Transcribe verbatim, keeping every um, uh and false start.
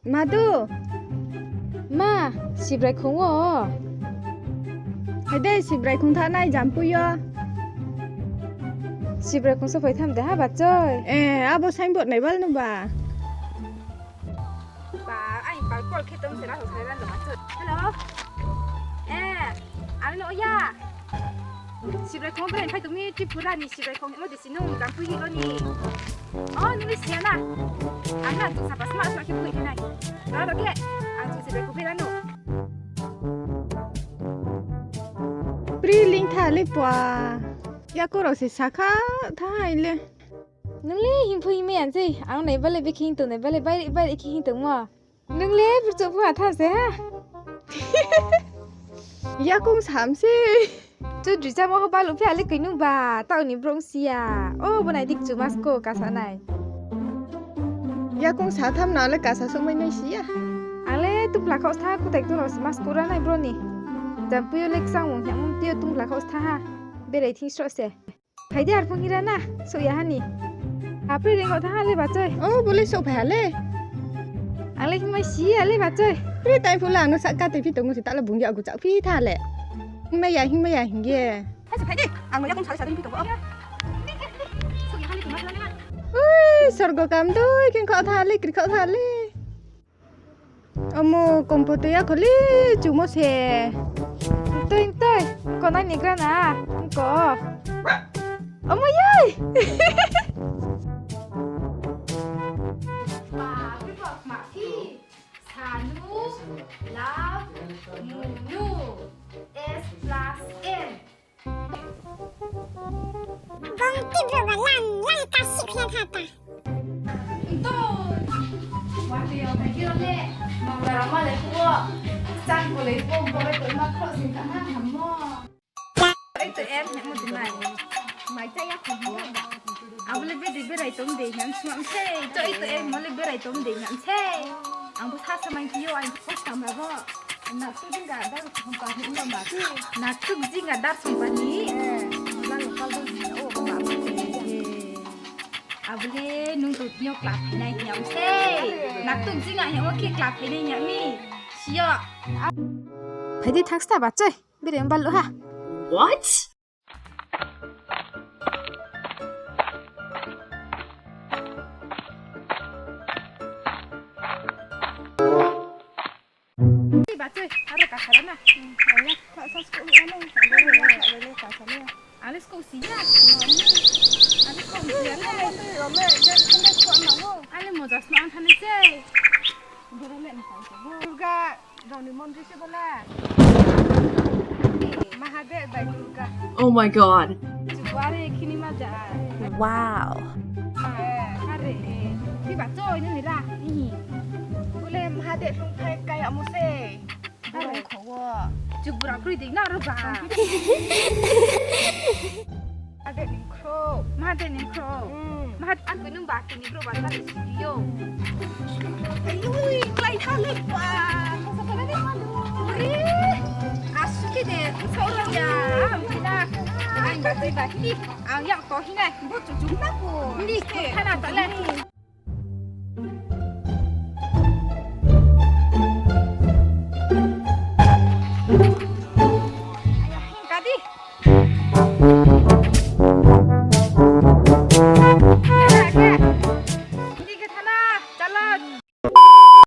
Madu. Ma, Sibrai khong wo. Hai de, Sibrai khong thanng nai Jampui yo. Sibrai khong sophai tham de ha bachoi. E, abo signboard nai bal no ba. Ba, ai ba call khe tong se ra ho sai ra no bachoi. Hello. E, ano ya. Sibrai khong bren phai tong mi Tripura ni Sibrai khong mo de si nung Jampui hilo ni. O, nung le si ya na. Ang na sapa sma sma khe bui khe nai. Ra do khe. Ang sung Sibrai khong bera no. Pri ling tha le pua. Yaku rao se sakha tha hai le. Nung le hing phu hing mai ya sei, ang nai bale bikhe hing tong nai bale bai bai khe hing tongmo. Nung le burchouh phu atha se ha. Yakung sam se. Chudri chamo ho balu phi ale koi nung ba, tao ni brouh si ya. O bo nai dik chu masko kasa nai. Yakung sa tham na le kasa sokmai nai si ya. Ang le tungphla khaoh stha kutai ktor rao se masko ra nai bro ni. Jampui yo le kchang mung hing tio tungphla khaoh stha ha. Berai thing sroh se. Phai di ar phung hira na, souh ya ha ni. Apri reng khaoh tha ha le bachoi. O, bo le souh phai ha le. Ang le hingmai si ya le bachoi. Pri tai phu la, ang no sahka tei phi tong se ta le bung ya gu chak phi tha le. Hingmai ya, hingmai ya hing ye. Hai se phai di, ang no yakung sa le sa di phi tong o. Ui, sorgo kam dui, keng khaoh tha le, kri khaoh tha le. Omo kompo toi ya kholi chumo se. Toi toi, ko nai ni gra na, ko. Omo yai. Ba, ba, ma, phi. Sanu, love, munu. S plus N. Bong tibro ba lang, lang ka sik ya tha ta. Nto. Wa te yo ta kiro le. Mangla rama le ko. Chang ko le ko, ko le ko ma kho sing ka na hamo. Ai to em, mo ti mai. Mai cha ya ko mo. Abo le bedi berai tom de hing sma sei. To ai to em, mo le berai tom de hing sei. Ang bo sa sa mai khe yo, ang bo sa ma bo. Naktuk jing ga dar sompa ni no ma ti. Naktuk jing ga dar sompa ni. Eh, na lo kal do ni o ba. Eh. Abo le nung to tio klap nai hiam se. Naktuk jing a hiam o ki klap nai hiam mi. Sio. Phai di thang sta bachoi. Bere bal ha. What? Bachoi, aro kasara na. Aya, sa, sa, sko, ura na, sa, ura na, sa, ura na, sa, ura na. Ale sko si ya. Ale sko si ya le. Ale moja sna an thani se. Durga. Rao ni mondri se bo le. Mahadev bai Durga. Oh my God. Chubu are khini ma ja. Wow. Eh, are, eh. Phi bachoi nini ra. Ihi. Bo le Mahadev lungthai kaya mo se. Are kho wo. Chubu ra kroi dei na ro ba. Mahadev ni khro. Mahadev ni khro. Hmm. Mahadev, ang koi nung ba tini bro ba tari studio. Ayui, klái tha le ba. Ui, asuh khe de, saoh rang ya. Ang khe na. Ang ba tui ba hi. Ang yak to hi nai. Bo chu chu na ko. Ni ke. Khana ta le.